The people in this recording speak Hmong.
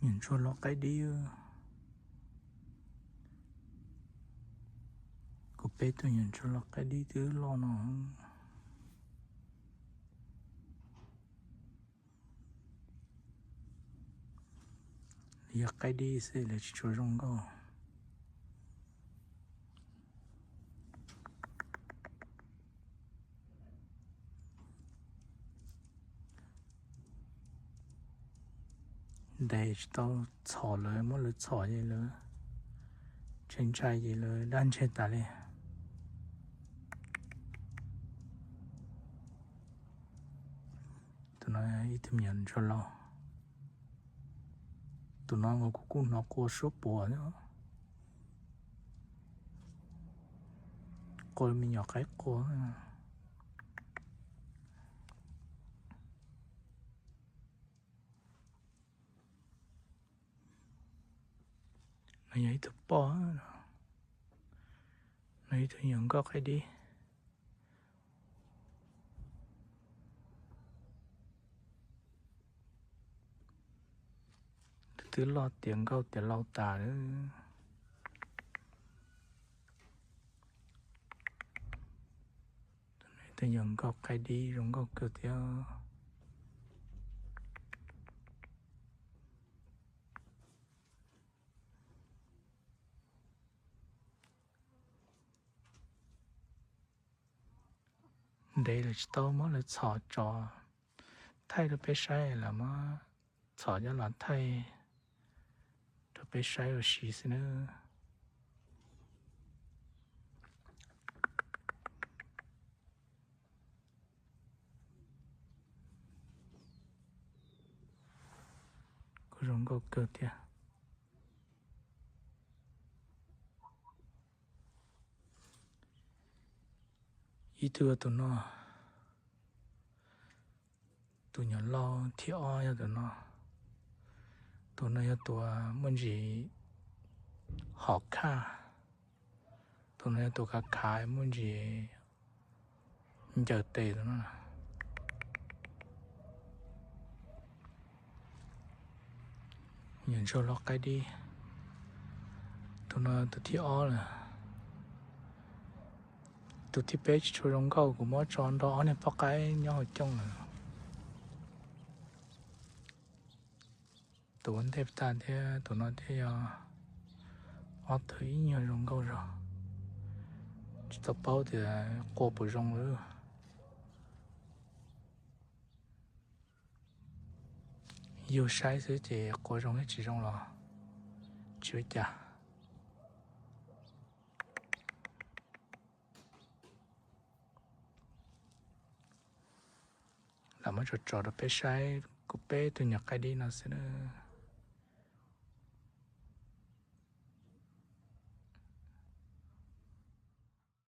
Nyuam ntsuag loj qaib dib. Kuv peb tug nyuam ntsuag loj qaib dib twb loj no. Yog qaib dib xwb lawv tsis tshua zoo nkauj. Ntes tsis tau, txhom lawv, muab lawv txhom ces lawv ntshai ntshai ces lawv dab ntseg tas li. Tus no ib tug me nyuam ntsuag laus. Tus no kuv kuj hnov qua suab puas, qua me nyuam qaib qua. No yog ib tug poj, no ib tug nyuam nkauj qaib dib. Twb loj tiav nkauj tiav laus tas lawm. Tus nyuam nkauj qaib dib zoo nkauj kawg thiab. Ntes lawv tsis tau, muab lawv txhom tso, thaij rau peb saib, lawv muab txhom coj los thaij rau peb saib ua si xwb nawb. Kuj zoo nkauj kawg thiab. Ib tug tus no, tus nyuam laus thib ob yog tus no. Tus no yog tus muaj ntsis hom khaj, tus no yog tus khav khav muaj ntsis ncaws tes tus no. Nyuam ntsuag loj qaib dib. Tus no tus thib ob lawm. Tus thib peb tsis tshua zoo nkauj, kuv muab tso nrog ob niag poj qaib nyob hauv cooj lawm. Tus ua ntej tag thiab tus no thiab yog ob tug ib nyuag zoo nkauj zog. Tsis tau paub tias qua puas zoo lawm. Yug saib xwb ces qua zoo thiab tsis zoo los tsis ua cas. Lam muab tso tso rau peb saib kuv peb tug nyuam qaib dib no xwb na.